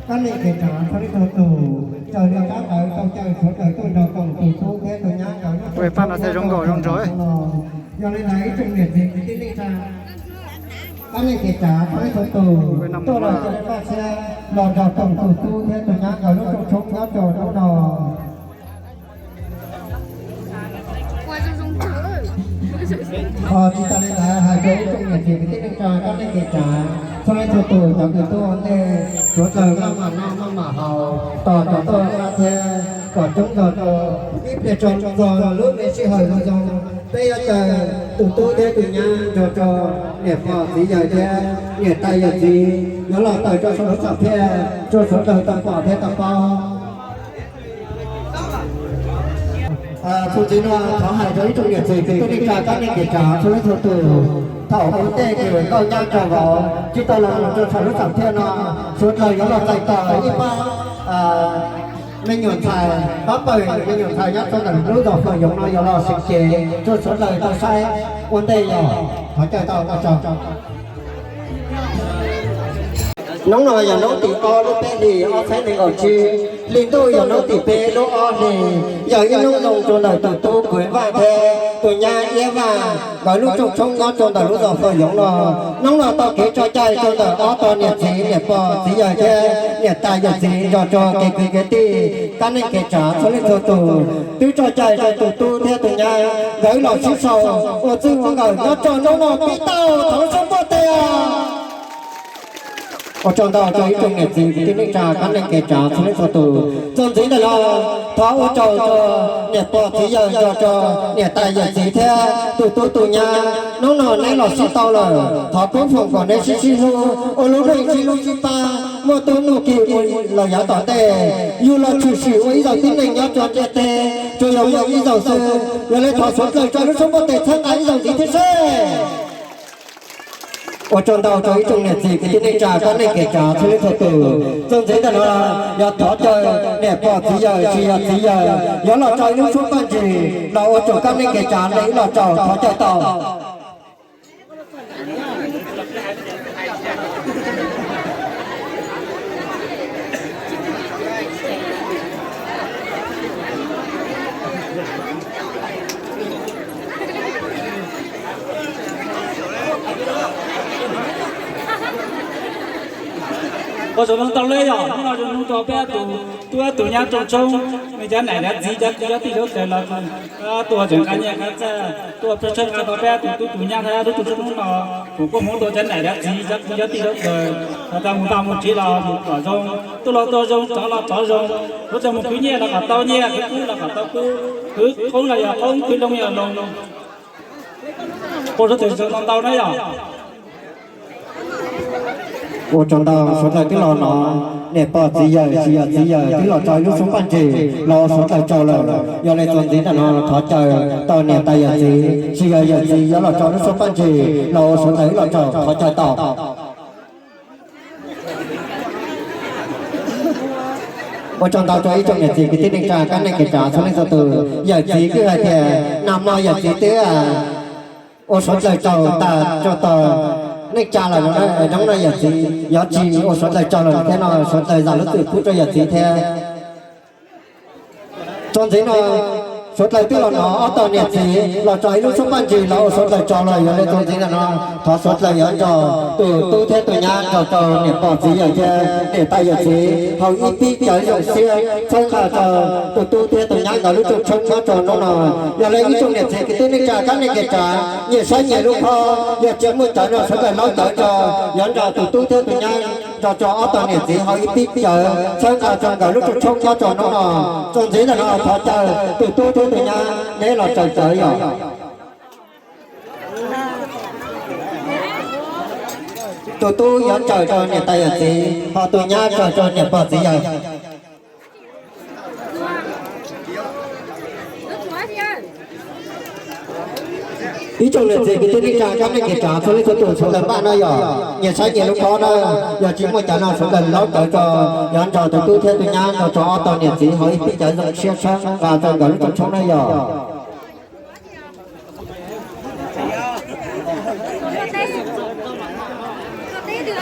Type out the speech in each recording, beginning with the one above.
Kab neej kev tsav txhua leej txhua tus, raws li kab ntawv tau caw sawv daws tuaj nrog koom tus tub thiab tus nyab nkawd lub rooj tshoob nyob rau ntawm no. Yog li ntawd ib tsoom niam txiv kwv tij neej tsa, kab neej kev tsav txhua leej txhua tus tuaj los cia li npaj siab los nrog koom tus tub thiab tus nyab nkawd lub rooj tshoob nyob rau hnub no. Ho tsis tas li ntawd hais rau ib tsoom niam txiv kwv tij neej tsa kab neej kev tsav txhua leej txhua tus, cov kws tuaj ua ntej, suav dlawg maj mam noj maj mam haus, tos cov tuaj qab thiab kom coob nrog rau ib pliag tso txog lub me sij hawm zoo zoo, peb yuav caw tus tub thiab tus nyab nrog rau niam pog txiv yawg thiab niam tais yawm txiv yuav los tawm rau saum lub xam phiaj rau suav dlawg tau pom thiab tau paub. Txuas ntxiv no thov hais rau ib tsoom niam txiv kwv tij neej tsa kab neej kev tsav txhua leej txhua tus, thaum ua ntej kws nkauj nyab nraug vauv tsis tau los rau saum lub xam phiaj no, suav dlawg yuav los txais tos ib pab me nyuam ntxhais, pab pawg me nyuam ntxhais nyob rau ntawm lub zos Fawm Yoov no yuav los siv kev rau suav dlawg tau saib ua ntej yog thov caw tau ua tsaug. Hnub no yog hnub tim ob lub peb hlis ob txhiab nees nkaum tsib, hli ntuj yog hnub tim peb lub ob hlis, yog ib hnub zoo rau ntawm tus tub Kuv Vaj thiab tus nyab Iab Vaj nkawd lub rooj tshoob nyob rau ntawm lub zos Fawm Yoov no. Hnub no tau kev tso cai rau ntawm ob tog niam txiv niam pog txiv yawg thiab niam tais yawm txiv nrog rau kev kwv kev tij kab neej kev tsav txhua leej txhua tus, twb tso cai rau tus tub thiab tus nyab nkawd los sib sau ua txij ua nkawm nyob rau hnub no pib tau thov sab npaj tes. Ua tsaug ntau rau ib tsoom niam txiv kwv tij neej tsa kab neej kev tsav txhua leej txhua tus. Txuas ntxiv ntawm no thov ua tsaug rau niam pog txiv yawg nrog rau niam tais yawm txiv thiab tus tub tus nyab. Hnub no neb los sib tau lawm, thov koob foom kom neb sib sib hlub, ua lub neej sib hlub sib pab, muaj tub muaj ki mus los yav tom ntej. Yug los tshwm sim ua ib zaug tib neeg nyob rau ntiaj teb, tsuas yog muaj ib zaug xwb. Yog li thov suav dlawg tso lub suab npaj tes txhawb nqa ib zaug ntxiv thiab seb. Ua tsaug ntau rau ib tsoom niam txiv kwv tij neej tsa kab neej kev tsav txhua leej txhua tus. Txuas ntxiv ntawm no yog thov caw niam pog txiv yawg tsis yog txiv yawg yuav los tso ib lub suab npaj ntsis los ua tsaug kab neej kev tsav, nej los tso thov caw tau. Ua tsaug ntau li yog hnub no zoo nug rau peb tus tub tus nyab rooj tshoob, nej cov niam cov txiv cov kwv cov tij sawv daws los tuaj tseem nqa nyiaj nqa txag tuaj pab tshawb nqa tau peb tus tub tus nyab thiab lub rooj tshoob hnub no. Kuv kuj hu tau cov niam cov txiv cov kwv cov tij sawv daws los tau mus tau mus tsev los mus kom zoo, tuaj los tuaj zoo, rov los rov zoo. Kuv txawm mus khwv nyiaj los kom tau nyiaj, khwv kub los kom tau kub, khwv qoob los yog qoob, khwv loo yog loo. Ua tsaug ntau ntau na yog. Ua tsaug ntau, suav dlawg twb los no, niam pog txiv yawg tsis yog txiv yawg twb los tso ib lub suab npaj ntsis los ua suav dlawg tsaug lawm. Yog li txuas ntxiv ntawm no thov caw tau niam tais yawm txiv tsis yog yawm txiv yuav los tso lub suab npaj ntsis los ua suav dlawg wb los tsaug, thov caw tau. Ua tsaug ntau rau ib tsoom niam txiv kwv tij neej tsa kab neej kev tsav txhua leej txhua tus. Yawm txiv kuj hais tias nag hmo yawm txiv twb ua suav dlawg tsaug tas rau tog neej tsa lawm no, hnub no yawm txiv yuav tsis ua suav dlawg tsaug lawm thiab no, suav dlawg zam lub txim pub rau yawm txiv thiab. Txuas ntxiv no, suav dlawg twb los no ob tog niam txiv los tso ib lub suab npaj ntsis los ua suav dlawg tsaug lawm. Yog li txuas ntxiv ntawm no thov suav dlawg yuav nrog tus tub thiab tus nyab nrog rau niam pog txiv yawg thiab niam tais yawm txiv haus ib pib cawv zoo siab txhawb nqa rau tus tub thiab tus nyab nkawd lub rooj tshoob nyob rau hnub no. Yog li ib tsoom niam txiv kwv tij neej tsa kab neej kev tsav, nyias saib nyias lub khob, yog tsis muaj cawv no suav dlawg laub cawv rau, yuav nrog tus tub thiab tus nyab nrog rau ob tog niam txiv haus ib pib cawv txhawb nqa rau nkawd lub rooj tshoob nyob rau hnub no. Txuas ntxiv ntawm no thov caw tus tub thiab tus nyab neb los tsaws cawv yom. Tus tub yuav tsaws rau niam tais yawm txiv, ho tus nyab tsaws rau niam pog txiv yawg. Ib tsoom niam txiv kwv tij neej tsa kab neej kev tsav txhua leej txhua tus, suav dlawg npaj no yog nyias saib nyias lub khob na, yog tsis muaj cawv no suav dlawg laub cawv rau, yuav nrog tus tub thiab tus nyab nrog rau ob tog niam txiv haus ib pib cawv zoo siab tshawb nqa rau nkawd lub rooj tshoob na yog.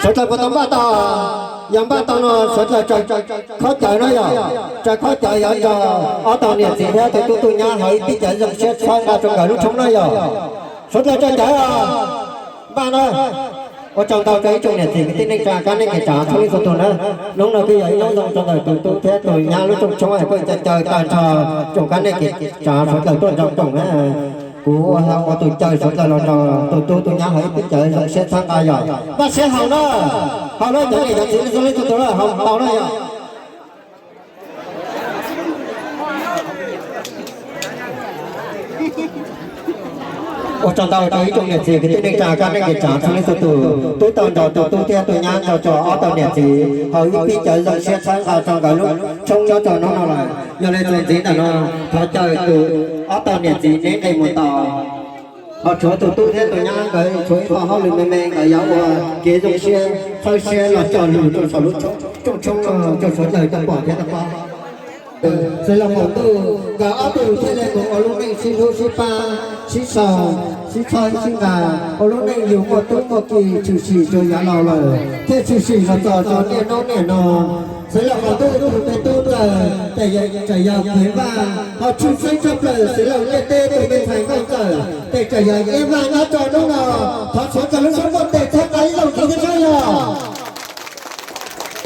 Suav dlawg puas tau npaj tau? Yog npaj tau no suav dlawg tsaws khob cawv na yog, tsaws khob cawv yuav nrog ob tog niam txiv thiab tus tub tus nyab hauv ib pib cawv zoo siab txhawb nqa rau nkawd lub tshoob na yog. Suav dlawg tsaws cawv os, npaj na. Ua tsaug ntau rau ib tsoom niam txiv kwv tij neej tsa kab neej kev tsav txhua leej txhua tus na. Hnub no kuj yog ib hnub zoo rau ntawm tus tub thiab tus nyab lub rooj tshoob es kuj caw caw tag nrho tsoom kab neej kev tsav suav dlawg tuaj nrog koom na. Kuv ua tus caw suav dlawg los nrog tus tub tus nyab hauv ib pib cawv zoo siab txhawb nqa yog npaj siab haus na. Haus na cov niam cov txiv txhua leej txhua tus na, haus tau na yog. Ua tsaug ntau rau ib tsoom niam txiv kwv tij neej tsa kab neej kev tsav txhua leej txhua tus, twb tau nrog tus tub thiab tus nyab nrog rau ob tog niam txiv hauv ib pib cawv zoo siab txhawb nqa rau nkawd lub tshoob nyob rau hnub no lawm. Yog li txuas ntxiv ntawm no, thov caw tus ob tog niam txiv neb nqes mus tos. Ho tshuav tus tub thiab tus nyab nkawd tshuav ib qho hauj lwm me me, nkawd yuav ua kev zoo siab txhawb siab los cog lus rau saum lub rooj tshoob no rau suav dlawg tau pom thiab tau paub. Xeev Laus qaum ntuj nkawd ob tug thiaj li mus ua lub neej sib hlub sib pab, sib sau, sib txhawb sib nqa, ua lub neej yug muaj tub muaj ki tshwm sim rau yav laus lawm thiaj tshwm sim los txog rau niaj hnub niaj no. Xeev Laus qaum ntuj tus me tub ntxawm tes tseem yog Kev Vaj, ho tshwj xeeb tshaj plaws Xeev Laus ntiaj teb tus me ntxhais nkauj ntxawm tes tseem yog Yeeb Vaj nyob rau hnub no. Thov suav dlawg lub suab muaj tes txhawb nqa ib zaug ntxiv thiab saib yog.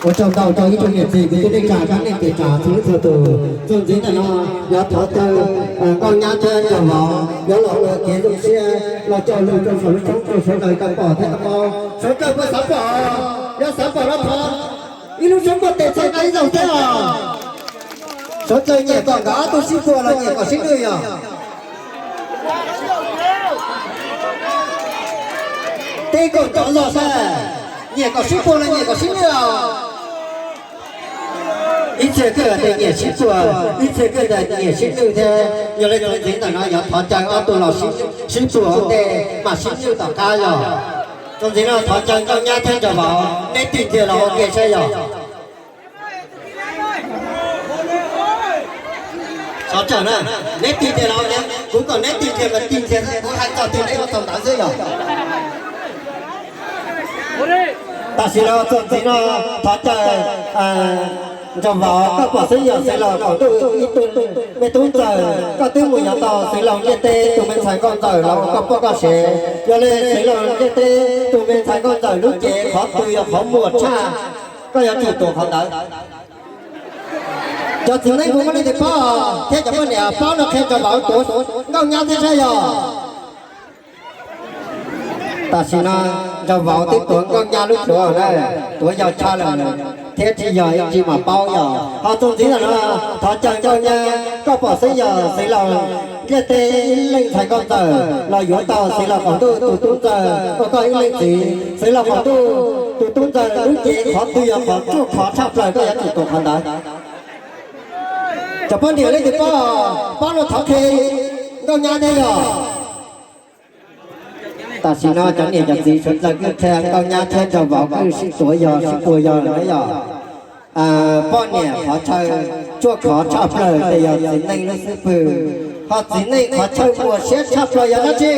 Ua tsaug ntau rau ib tsoom niam txiv kwv tij neej tsa kab neej kev tsav txhua leej txhua tus. Txuas ntxiv ntawm no yuav thov caw nkauj nyab thiab nraug vauv yuav los ua kev zoo siab los cog lus rau saum lub tshoob rau suav dlawg tau pom thiab tau paub. Suav dlawg puas xav pom? Yog xav pom no thov ib lub suab muaj tes txhawb nqa ib zaug thiab os. Suav dlawg nyiam kom nkawd ob tug sib puag los nyiam kom sib nwj yog? Teb kom nrov los saib, nyiam kom sib puag los nyiam kom sib nwj os? Ib txhia kuj tias nyiam sib puag, ib txhia kuj tias nyiam sib nwj thiab. Yog li txuas ntxiv ntawm no yuav thov caw ob tug los sib puag ua ntej mas sib nwj tom qab yog. Txuas ntxiv no thov caw nkauj nyab thiab nraug vauv neb tig kiag los ua ke saib yog. Xov tsawg na, neb tig kiag los ua ke, kuv kom neb tig kiag mas tig kiag, kuv hais txog twg neb ua txog ntawd xwb yog. Tam sim no txuas ntxiv no thov caw nraug vauv, koj pom xeeb yog Xeev Laus qaum ntuj ib tug me tub ntxawm, koj twb mus yuav tau Xeev Laus ntiaj teb tus me ntxhais nkauj ntxawm los ua koj poj koj sev. Yog li Xeev Laus ntiaj teb tus me ntxhais nkauj ntxawm lub cev qhov twg yog qhov muag tshaj, koj yuav tsum tuav qhov ntawd. Cov txiv neej puas muaj leej twg paub thiab cov poj niam paub no qhia nraug vauv tuav nkauj nyab thiab saib yog. Tam sim no nraug vauv twb tuav nkauj nyab lub tuav na, tuav yog tshaj lawm thiab tsis yog ib tsis mam paub yog. Ho txuas ntxiv ntawm no thov caw nkauj nyab, koj pom xeeb yog Xeev Laus ntiaj teb ib leej ntxhais nkauj ntxawm los yuav tau Xeev Laus qaum ntuj tus tub ntxawm ua koj ib leej txiv. Xeev Laus qaum ntuj tus tub ntxawm lub cev qhov twg yog qhov ruaj khov tshaj plaws koj yuav tsum tuav qhov ntawd. Cov poj niam leej twg paub, paub no thov qhia nkauj nyab thiab yog. Tam sim no cov niam cov txiv suav dlawg kuj qhia nkauj nyab thiab nraug vauv kuj sib tuav yog sib puag yog na yog. Poj niam qhov chaw ruaj khov tshaj plaws ces yog txiv neej lub xub pwg, ho txiv neej qhov chaw muag siab tshaj plaws yog dab tsi?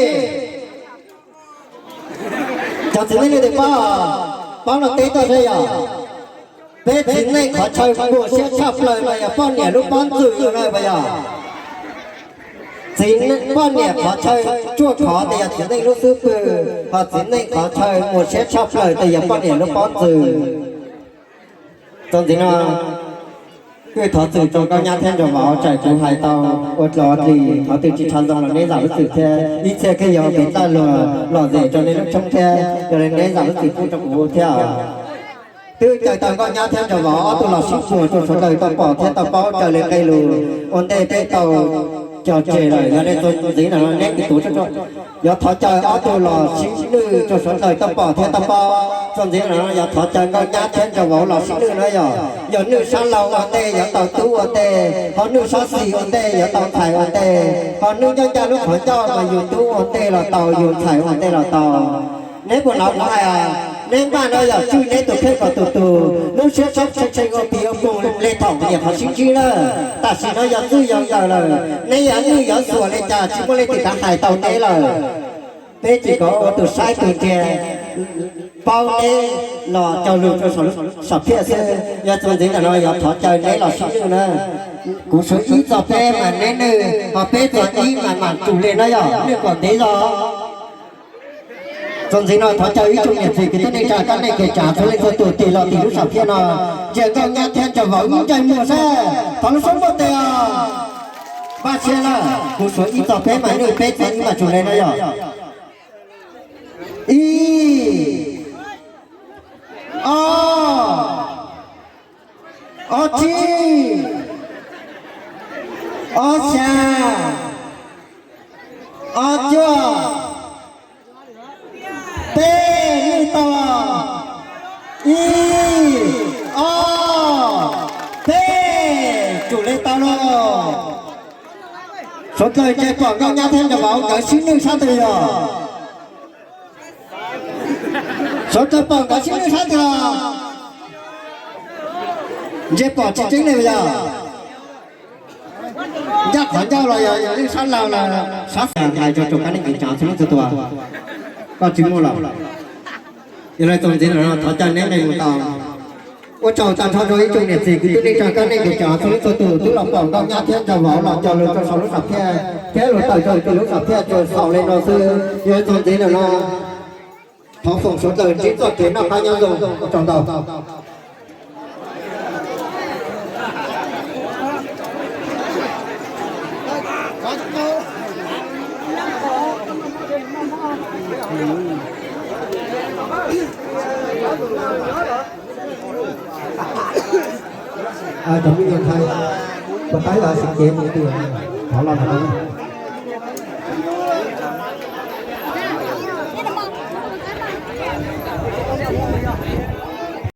Cov txiv neej leej twg paub, paub no teb tuaj saib yog. Peb txiv neej qhov chaw muag siab tshaj plaws no yog poj niam lub pob ntxwg no na puas yog? Txiv, poj niam qhov chaw ruaj khov ces yog txiv neej lub xub pwg, ho txiv neej qhov chaw muag siab tshaj plaws ces yog poj niam lub pob ntxwg. Txuas ntxiv no kuj thov txim rau nkauj nyab thiab nraug vauv, tsam kuv hais tau ua dlov dlig qhov twg tsis tshua zoo los neb zam lub txim thiab. Ib txhia kuj yog piv txoj lus lom zem rau nej lub tshoob thiab, yog li neb zam lub txim pub rau kuv thiab. Twb caw tau nkauj nyab thiab nraug vauv ob tug los sib puag rau sawv daws tau pom thiab tau paub raws li nqe lus ua ntej peb tau cog tseg lawm. Yog li txuas ntxiv no neb tiv tuav, yuav thov caw ob tug los sib nwj rau sawv daws tau pom thiab tau paub. Txuas ntxiv no yog thov caw nkauj nyab thiab nraug vauv los sib nwj na yog. Yog nwj sab laug ua ntej yuav tau tub ua ntej, ho nwj sab xis ua ntej yuav tau ntxhais ua ntej, ho nwj ncauj ncaj lub qhov ncauj mas yus tub ua ntej los tau, yus ntxhais ua ntej los tau. Neb puas hnov kuv hais? Neb npaj no yog tswj neb tus kheej kom tus tus lub siab tshee tshee ua pig ua poog li thaum nyiam qhov sib ntsib na. Tam sim no yog txwj yog nkawm lawm, neb yuav nwj yuav xuas li cas tsis muaj leej twg kav hais tau neb lawm. Peb tsis kov ua tus saib tus nriag, Paub neb los cog lus rau saum phiaj xwb, yog txuas ntxiv ntawm no yog thov caw neb los sib nws na. Kuv suav ib txog peb mas neb nws, ho peb txog ib mas mam tsum li na yog nws kom ntev zog. Txuas ntxiv no thov caw ib tsoom niam txiv kwv tij neej tsa kab neej kev tsav txhua leej txhua tus tig los tim lub saum phiaj no, ntsia nkauj nyab thiab nraug vauv ib ntsais muag seb thov lub suab npuaj tes os. Npaj siab lawm, kuv suav ib txog peb mas nws, peb txog ib mas tsum li na yog. Ib, ob, ob tsib, ob xya, ob cuaj, peb, nws tau. Ib, ob, peb, tsum li tau lauj. Suav dlawg ntse pom nkauj nyab thiab nraug vauv nkawd sib nws sab twg yog? Suav dlawg pom nkawd sib nws sab twg? Ntse pom tsis tseeb li yog? Ncaj qhov ncauj los yog yeej sab laug los sab xis? Hais rau tsoom kab neej kev tsav txhua leej txhua tus, koj tsis muaj los? Yog li txuas ntxiv no thov caw neb me mus tau. Ua tsaug tag nrho rau ib tsoom niam txiv kwv tij neej tsa kab neej kev tsav txhua leej txhua tus twb los pom nkauj nyab thiab nraug vauv los cog lus rau saum lub saum phiaj thiab lus tawm rau tim lub saum phiaj tsuas xaus li no xwb. Yog li txuas ntxiv no thov foom suav dlawg ntsib txoj kev noj qab nyob zoo, ua tsaug ntau. Cov phooj ywg Thaib, puas tab yog xim kev mus twg, thov los ntawm no.